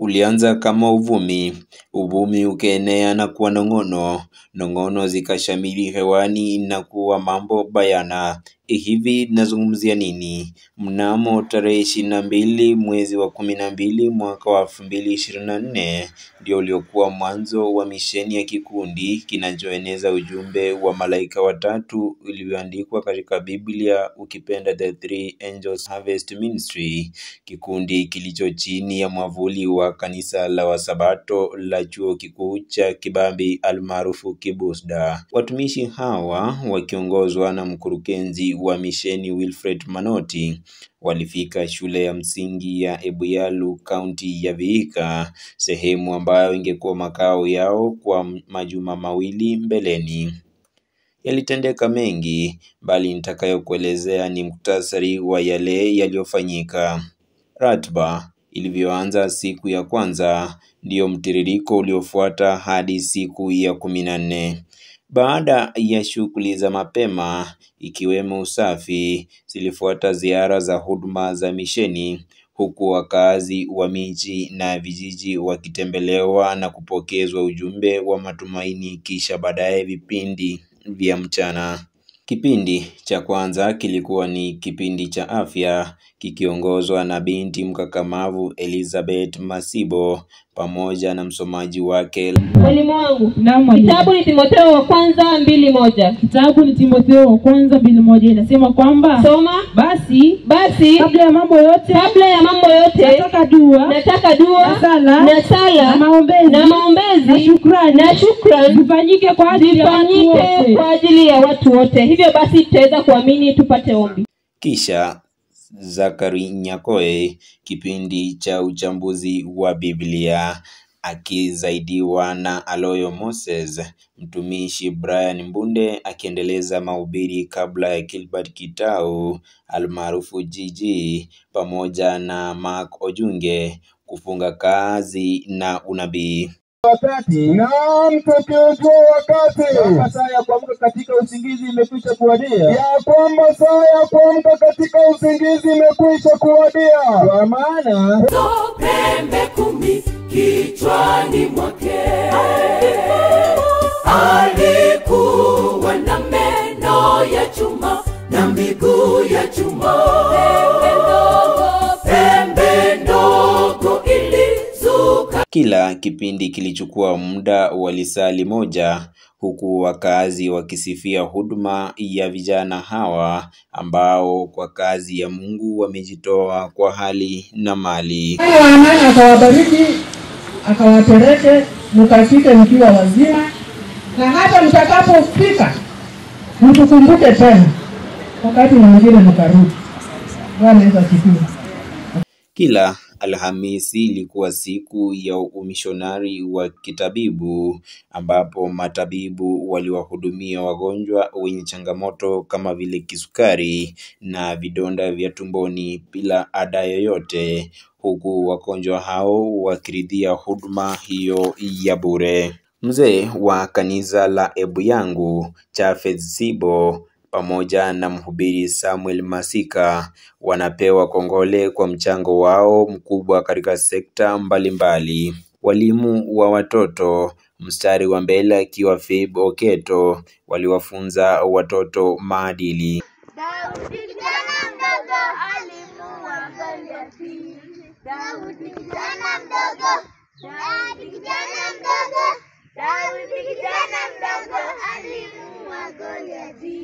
Ulianza kama uvumi, uvumi ukaenea na kuwa nong'ono, nong'ono zikashamiri hewani na kuwa mambo bayana. Hivi nazungumzia nini? Mnamo tarehe 22 mwezi wa 12 mwaka wa 2024 ndio uliokuwa mwanzo wa misheni ya kikundi kinachoeneza ujumbe wa malaika watatu ulioandikwa katika Biblia, ukipenda The Three Angels Harvest Ministry, kikundi kilicho chini ya mwavuli wa kanisa la Wasabato la chuo kikuu cha Kibabii almaarufu Kibusda. Watumishi hawa wakiongozwa na mkurugenzi wa misheni Wilfred Manoti walifika shule ya msingi ya Ebuyalu, kaunti ya Vihiga, sehemu ambayo ingekuwa makao yao kwa majuma mawili mbeleni. Yalitendeka mengi, bali nitakayokuelezea ni muktasari wa yale yaliyofanyika. Ratiba ilivyoanza siku ya kwanza ndiyo mtiririko uliofuata hadi siku ya 14. Baada ya shughuli za mapema ikiwemo usafi, zilifuata ziara za huduma za misheni, huku wakazi wa miji na vijiji wakitembelewa na kupokezwa ujumbe wa matumaini, kisha baadaye vipindi vya mchana. Kipindi cha kwanza kilikuwa ni kipindi cha afya kikiongozwa na binti mkakamavu Elizabeth Masibo pamoja na msomaji wake. Mwalimu wangu, Naam, mwalimu. kitabu ni Timotheo wa kwanza 2:1. Kitabu ni Timotheo wa kwanza 2:1 inasema kwamba Soma. Basi Basi kabla ya mambo yote, kabla ya mambo yote nataka dua nataka dua na sala na sala na maombezi na maombezi na shukrani na shukrani zifanyike kwa ajili ya watu zifanyike wote. kwa ajili ya watu wote. Hivyo basi tutaweza kuamini tupate ombi. Kisha Zakari Nyakoe, kipindi cha uchambuzi wa Biblia akisaidiwa na Aloyo Moses, mtumishi Brian Mbunde akiendeleza mahubiri kabla ya Gilbert Kitau almaarufu GG pamoja na Mark Ojunge kufunga kazi na unabii. Wakati Naam, tukiujua wakati kwamba saa ya kuamka katika usingizi imekwisha kuwadia, ya kwamba saa ya kuamka katika usingizi imekwisha kuwadia. kwa maana pembe 10 kichwani mwake, alikuwa na meno ya chuma na miguu ya chuma, pembe ndogo ilizuka. Kila kipindi kilichukua muda wa lisali moja, huku wakazi wakisifia huduma ya vijana hawa ambao kwa kazi ya Mungu wamejitoa kwa hali na mali. Bwana wa amani akawabariki, akawapeleke mkafike mkiwa wazima, na hata mtakapofika mtukumbuke tena wakati mwingine mkarudi. Bwana Yesu asifiwe. Kila Alhamisi ilikuwa siku ya umishonari wa kitabibu ambapo matabibu waliwahudumia wagonjwa wenye changamoto kama vile kisukari na vidonda vya tumboni bila ada yoyote, huku wagonjwa hao wakiridhia huduma hiyo ya bure. Mzee wa kanisa la Ebuyangu Chafet Sibo pamoja na mhubiri Samuel Masika wanapewa kongole kwa mchango wao mkubwa katika sekta mbalimbali. Walimu wa watoto mstari wa mbele akiwa Fabe Oketo waliwafunza watoto maadili. Daudi kijana mdogo alimuua Goliathi. Daudi kijana mdogo, Daudi kijana mdogo, Daudi kijana mdogo alimuua Goliathi.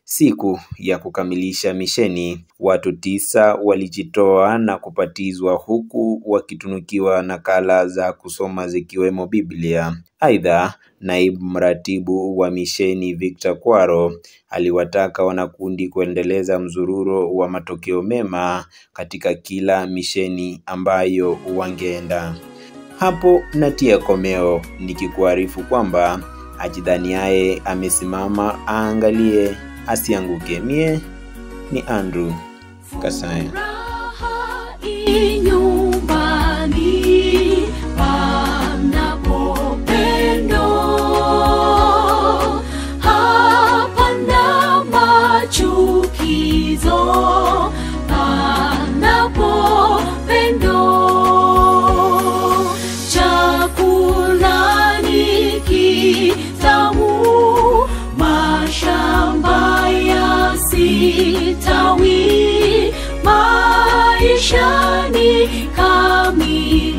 Siku ya kukamilisha misheni, watu 9 walijitoa na kupatizwa huku wakitunukiwa nakala za kusoma zikiwemo Biblia. Aidha, naibu mratibu wa misheni Victor Kwaro aliwataka wanakundi kuendeleza mzururo wa matokeo mema katika kila misheni ambayo wangeenda. Hapo natia komeo nikikuarifu kwamba ajidhaniaye amesimama aangalie asianguke. Mie ni Andrew Kasaya. Furaha nyumbani panapo pendo, hapana machukizo, panapo pendo. tamu, mashamba yasitawi, maishani kamilifu.